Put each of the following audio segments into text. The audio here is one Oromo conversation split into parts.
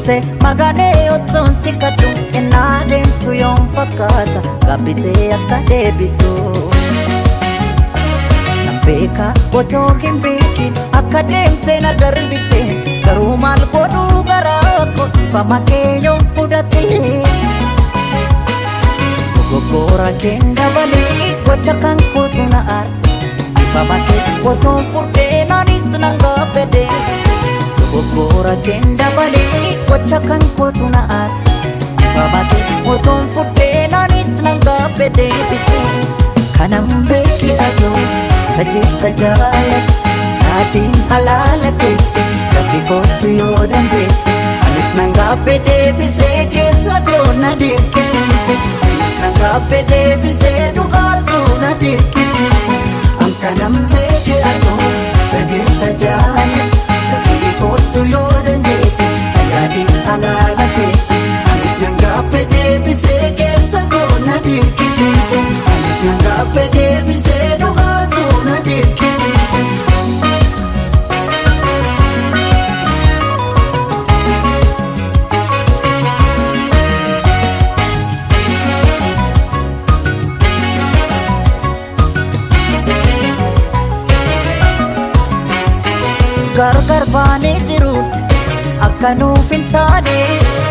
Turte magaalee otoon si kadhu ennaa deemtu yoom fakkaata gaabbitee akka deebitu. Nan beeka otoo hin beekin akka deemte na darbite, garuu maal godhuu garaa koo dhiifama kee yoom fudhate. Dogoggora keen dabalee gocha kan kootu na aarse, dhiifama kee otoon fudhee naanis nan gaabbe deebise. Dogoggora keen dabalee gocha kan kootu na aarse, dhiifama kee otoon fudhee naanis nan gaabbe deebise. Kanan beeki atoo sajeetta jaalatu, yaadiin halaala keesse, dafii kootu yoo dandeesse. Anis nan gaabbe deebisee, keessa koo na dirqisiise. Anis nan gaabbe deebisee, dhugaatu na dirqisiise. An kanan beeki atoo sajeetta jaalatu, dafii kootu yoo dandeesse, yaadiin halaala keesse. Anis nan gaabbe deebisee, keessa koo na dirqisiise. Anis nan gaabbe deebisee, dhugaatu na dirqisiise. Gargar baanee jiru akka nuuf hin taane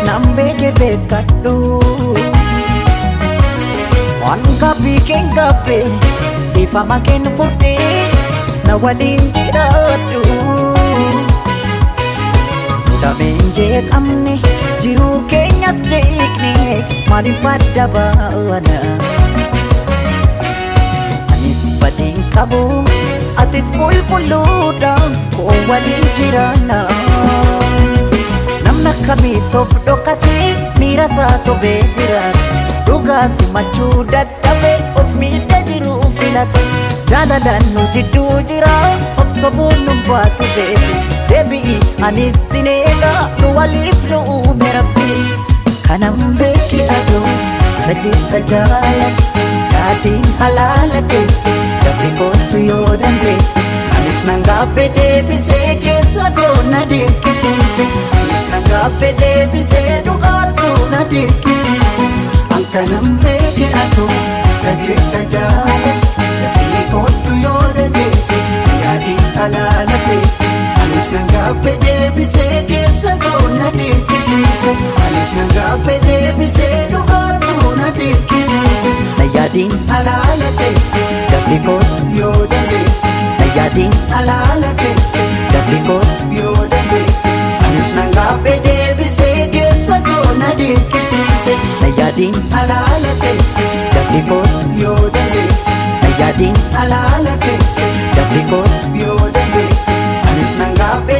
nan beeke beekadhu. Waan gabbii keen gabbe dhiifama keen fudhee na waliin jiraadhu. Dameen jeeqamne jiruu keenyas jeeqne maaliif adda baana? Anis badiin qabu, atis qulqulluudha, koo waliin jiraanna. Namni akkamitti of dhokatee miira isaa sobee jiraata? Dhugaa simachuu dadhabee of miidha jiruu filata. Jaalalaan nu jidduu jira, of sobuun nu baasu beeku. Deebi'i, anis sin eega, nu waliif nu uume Rabbi. Kanan beeki atoo sajeetta jaalatu, yaadiin halaala keesse, dafii kootu yoo dandeesse. Anis nan gaabbe deebisee, keessa koo na dirqisiise. Anis nan gaabbe deebisee, dhugaatu na dirqisiise. An kanan beeke atoo sajeetta jaalatu, dafii kootu yoo dandeesse, yaadiin halaala keesse. Anis nan gaabbe deebisee, keessa koo na dirqisiise. Anis nan gaabbe deebisee, dhugaatu na dirqisiise. Na yaadiin halaala keesse, dafii kootu yoo dandeesse. Na yaadiin halaala keesse, dafii kootu yoo dandeesse. Anis nan gaabbe deebisee, keessa koo na dirqisiise. Na yaadiin halaala keesse, dafii kootu yoo dandeesse. Na yaadiin halaala keesse, dafii kootu yoo dandeesse. Anis nan gaabbe